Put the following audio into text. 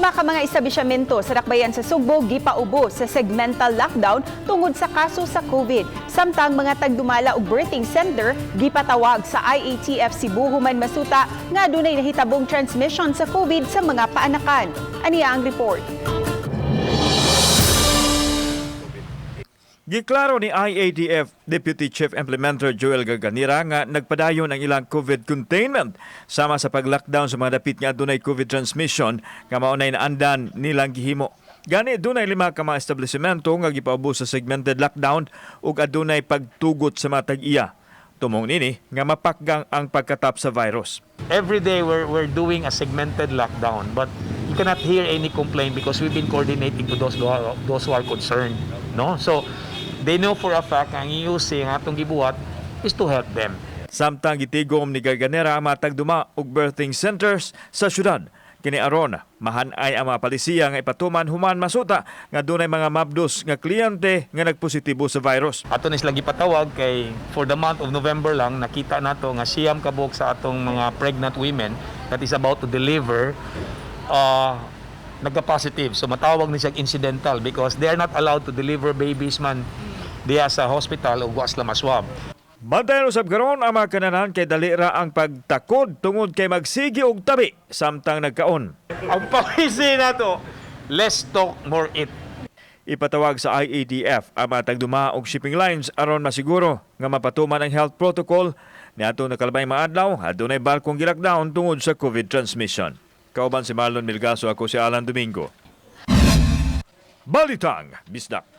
Lima ka mga establishmento sa dakbayan sa Sugbo gipaubos sa segmental lockdown tungod sa kaso sa COVID. Samtang mga tagdumala og birthing center gipatawag sa IATF Cebu human masuta nga adunay nahitabong transmission sa COVID sa mga paanakan. Aniya ang report. Giklaro ni IATF Deputy Chief Implementer Joel Gaganira nga nagpadayon ang ilang COVID containment sama sa pag-lockdown sa mga dapit nga adunay COVID transmission nga mao nay naandan nilang gihimo. Gani dunay lima ka mga establishmento nga gipaubos sa segmented lockdown ug adunay pagtugot sa mga tag-iya. Tumong nini nga mapakgang ang pagkatap sa virus. Every day we're doing a segmented lockdown, but you cannot hear any complaint because we've been coordinating to those who are concerned, no? So they know for a fact ang EOC ang atong gibuhat is to help them. Samtang gitigom ni Garganera ang mga tagduma ug birthing centers sa syudad. Kini aron mahanay ang mga palisiya nga ipatuman human masuta nga dunay mga mabdos nga kliyente nga nagpositibo sa virus. Ato ni sila gipatawag kay for the month of November lang nakita nato nga 9 ka buok sa atong mga pregnant women that is about to deliver nagka-positive. So matawag ni siya incidental because they are not allowed to deliver babies man diya sa hospital ug wa sila maswab. Bantayan usab karon ang mga kananan kay dali ra ang pagtakod tungod kay magsigi og tabi samtang nagkaon. Ang policy nato, less talk, more eat. Ipatawag sa IATF ang mga tagduma og shipping lines aron masiguro nga mapatuman ang health protocol. Niadtong nakalabay mga adlaw, adunay barkong gilockdown tungod sa COVID transmission. Kauban si Marlon Milgaso, ako si Alan Domingo. Balitang Bisdak.